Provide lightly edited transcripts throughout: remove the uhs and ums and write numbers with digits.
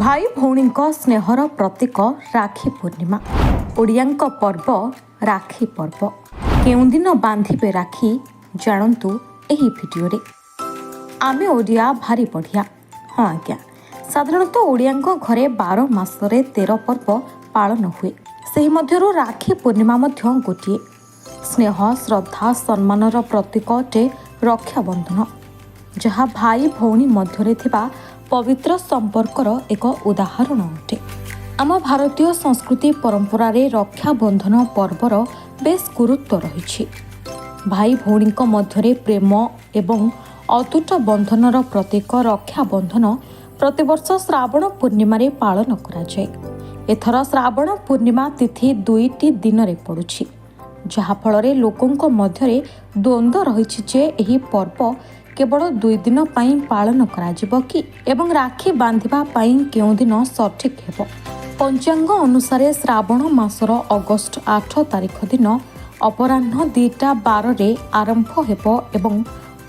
ଭାଇ ଭଉଣୀଙ୍କ ସ୍ନେହର ପ୍ରତୀକ ରାକ୍ଷୀ ପୂର୍ଣ୍ଣିମା। ଓଡ଼ିଆଙ୍କ ପର୍ବ ରାକ୍ଷୀ ପର୍ବ। କେଉଁଦିନ ବାନ୍ଧିବେ ରାକ୍ଷୀ, ଜାଣନ୍ତୁ ଏହି ଭିଡ଼ିଓରେ। ଆମେ ଓଡ଼ିଆ ଭାରି ବଢ଼ିଆ। ହଁ ଆଜ୍ଞା, ସାଧାରଣତଃ ଓଡ଼ିଆଙ୍କ ଘରେ 12 ମାସରେ 13 ପର୍ବ ପାଳନ ହୁଏ। ସେହି ମଧ୍ୟରୁ ରାକ୍ଷୀ ପୂର୍ଣ୍ଣିମା ମଧ୍ୟ ଗୋଟିଏ। ସ୍ନେହ, ଶ୍ରଦ୍ଧା, ସମ୍ମାନର ପ୍ରତୀକ ଅଟେ ରକ୍ଷାବନ୍ଧନ, ଯାହା ଭାଇ ଭଉଣୀ ମଧ୍ୟରେ ଥିବା ପବିତ୍ର ସମ୍ପର୍କର ଏକ ଉଦାହରଣ ଅଟେ। ଆମ ଭାରତୀୟ ସଂସ୍କୃତି ପରମ୍ପରାରେ ରକ୍ଷାବନ୍ଧନ ପର୍ବର ବେଶ ଗୁରୁତ୍ୱ ରହିଛି। ଭାଇ ଭଉଣୀଙ୍କ ମଧ୍ୟରେ ପ୍ରେମ ଏବଂ ଅତୁଟ ବନ୍ଧନର ପ୍ରତୀକ ରକ୍ଷାବନ୍ଧନ ପ୍ରତିବର୍ଷ ଶ୍ରାବଣ ପୂର୍ଣ୍ଣିମାରେ ପାଳନ କରାଯାଏ। ଏଥର ଶ୍ରାବଣ ପୂର୍ଣ୍ଣିମା ତିଥି ଦୁଇଟି ଦିନରେ ପଡ଼ୁଛି, ଯାହାଫଳରେ ଲୋକଙ୍କ ମଧ୍ୟରେ ଦ୍ୱନ୍ଦ୍ୱ ରହିଛି ଯେ ଏହି ପର୍ବ କେବଳ 2 ଦିନ ପାଇଁ ପାଳନ କରାଯିବ କି ଏବଂ ରାକ୍ଷୀ ବାନ୍ଧିବା ପାଇଁ କେଉଁ ଦିନ ସଠିକ୍ ହେବ। ପଞ୍ଚାଙ୍ଗ ଅନୁସାରେ ଶ୍ରାବଣ ମାସର ଅଗଷ୍ଟ 8 ତାରିଖ ଦିନ ଅପରାହ୍ନ 2ଟା 12ରେ ଆରମ୍ଭ ହେବ ଏବଂ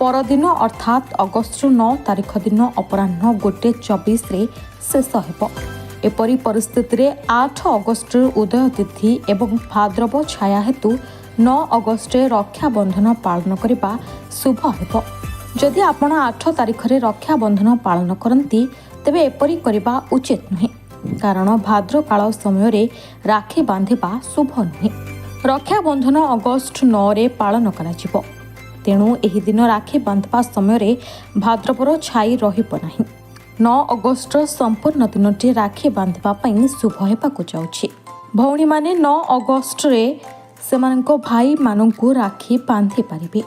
ପରଦିନ ଅର୍ଥାତ୍ ଅଗଷ୍ଟ 9 ତାରିଖ ଦିନ ଅପରାହ୍ନ 1ଟା 24ରେ ଶେଷ ହେବ। ଏପରି ପରିସ୍ଥିତିରେ 8 ଅଗଷ୍ଟରେ ଉଦୟ ତିଥି ଏବଂ ଭାଦ୍ରବ ଛାୟା ହେତୁ 9 ଅଗଷ୍ଟରେ ରକ୍ଷାବନ୍ଧନ ପାଳନ କରିବା ଶୁଭ ହେବ। ଯଦି ଆପଣ 8 ତାରିଖରେ ରକ୍ଷାବନ୍ଧନ ପାଳନ କରନ୍ତି, ତେବେ ଏପରି କରିବା ଉଚିତ ନୁହେଁ, କାରଣ ଭାଦ୍ରକାଳ ସମୟରେ ରାକ୍ଷୀ ବାନ୍ଧିବା ଶୁଭ ନୁହେଁ। ରକ୍ଷାବନ୍ଧନ ଅଗଷ୍ଟ 9ରେ ପାଳନ କରାଯିବ, ତେଣୁ ଏହି ଦିନ ରାକ୍ଷୀ ବାନ୍ଧିବା ସମୟରେ ଭାଦ୍ରବର ଛାଇ ରହିବ ନାହିଁ। 9 ଅଗଷ୍ଟର ସମ୍ପୂର୍ଣ୍ଣ ଦିନଟି ରାକ୍ଷୀ ବାନ୍ଧିବା ପାଇଁ ଶୁଭ ହେବାକୁ ଯାଉଛି। ଭଉଣୀମାନେ 9 ଅଗଷ୍ଟରେ ସେମାନଙ୍କ ଭାଇମାନଙ୍କୁ ରାକ୍ଷୀ ବାନ୍ଧି ପାରିବେ।